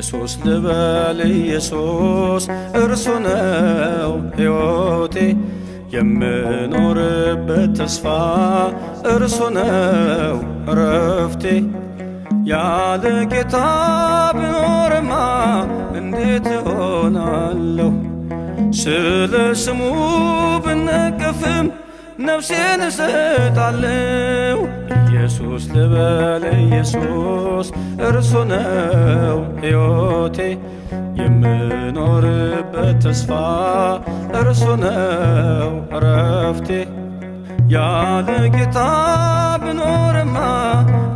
ኢየሱስ ልበል ኢየሱስ እርሱ ነው ሕይወቴ የምኖርበት ተስፋ እርሱ ነው እረፍቴ። ያለ ጌታ ብኖርማ እንዴት እሆናለሁ? ስለ ስሙ ብነቀፍም ነፍሴን እሰጣለሁ። ኢየሱስ ልበል ኢየሱስ እርሱ ነው ሕይወቴ የምኖርበት ተስፋ እርሱ ነው እረፍቴ። ያለ ጌታ ብኖርማ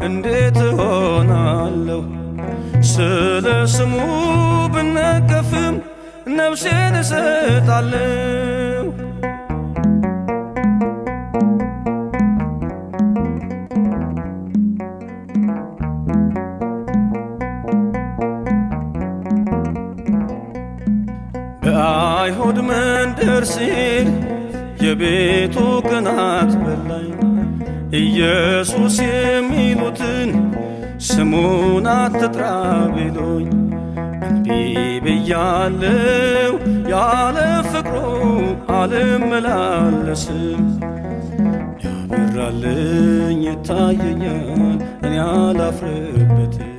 እንዴት እሆናለሁ? ስለ ስሙ ብነቀፍም ነፍሴን እሰጣለሁ። በአይሁድ መንደር ሲል የቤቱ ቅናት በላኝ፣ ኢየሱስ የሚሉትን ስሙን አትጥራ ቢሉኝ እንቢ ብያለው፣ ያለ ፍቅሩ አልመላለስም። ያበራልኝ ይታየኛል፣ እኔ አላፍርበትም።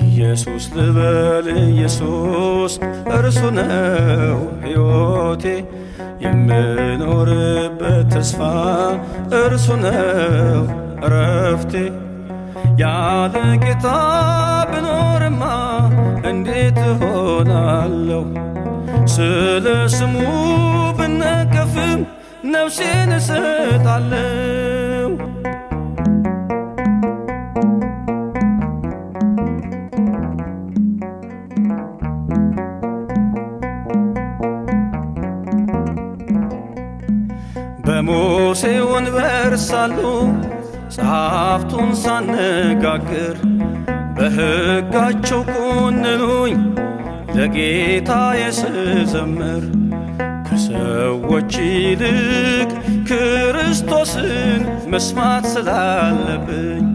ኢየሱስ ልበል ኢየሱስ እርሱ ነው ሕይወቴ የምኖርበት ተስፋ እርሱ ነው እረፍቴ። ያለ ጌታ ብኖርማ እንዴት እሆናለሁ? ስለ ስሙ ብነቀፍም ነፍሴን እሰጣለሁ። በሙሴ ወንበር ሳሉ ጸሐፍቱን ሳነጋግር በሕጋቸው ኮነኑኝ፣ ለጌታዬ ስዘምር ከሰዎች ይልቅ ክርስቶስን መስማት ስላለብኝ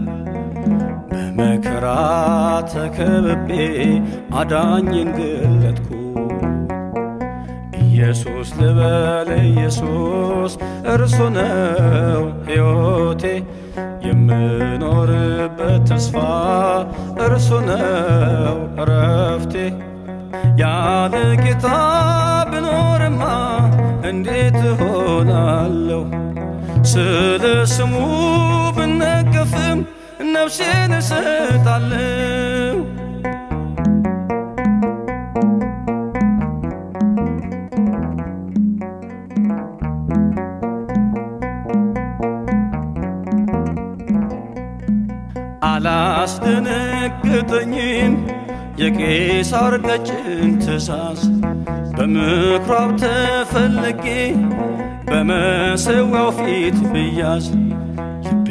በመከራ ተከብቤ አዳኝን ገለጥኩ። ኢየሱስ ልበል ኢየሱስ እርሱ ነው ሕይወቴ የምኖርበት ተስፋ እርሱ ነው እረፍቴ። ያለ ጌታ ብኖርማ እንዴት እሆናለሁ? ስለ ስሙ ብነቀፍም ነፍሴን እሰጣለሁ። አላስደነግጠኝም የቄሳር ቀጭን ትእዛዝ፣ በምኵራብ ተፈልጌ በመሠዊያው ፊት ብያዝ ልቤ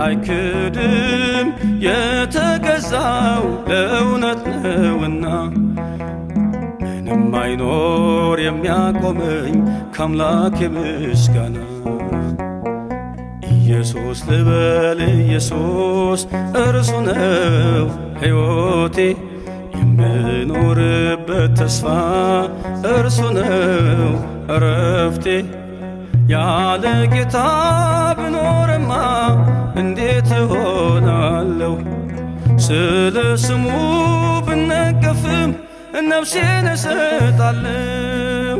አይክድም የተገዛው ለእውነት ነውና፣ ምንም አይኖር የሚያቆመኝ ከአምላኬ ምስጋና። ኢየሱስ ልበል ኢየሱስ እርሱ ነው ሕይወቴ የምኖርበት ተስፋ እርሱ ነው እረፍቴ። ያለ ጌታ ብኖርማ እንዴት እሆናለሁ? ስለ ስሙ ብነቀፍም ነፍሴን እሰጣለሁ።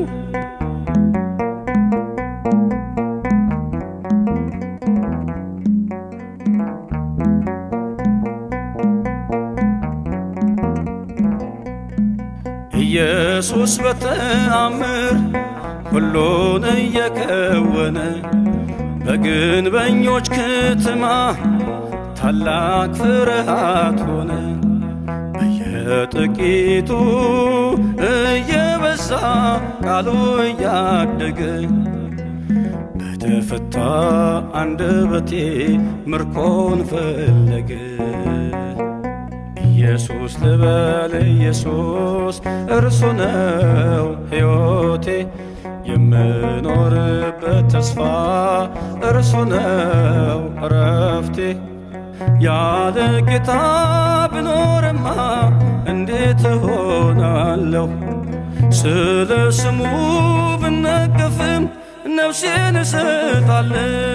ኢየሱስ በተአምር ሁሉን እየከወነ በግንበኞች ከተማ ታላቅ ፍርሃት ሆነ። በየጥቂቱ እየበዛ ቃሉ እያደገ በተፈታ አንደበቴ ምርኮን ፈለገ። ኢየሱስ ልበል ኢየሱስ እርሱ ነው ሕይወቴ የምኖርበት ተስፋ እርሱ ነው እረፍቴ። ያለ ጌታ ብኖርማ እንዴት እሆናለሁ? ስለ ስሙ ብነቀፍም ነፍሴን እሰጣለሁ።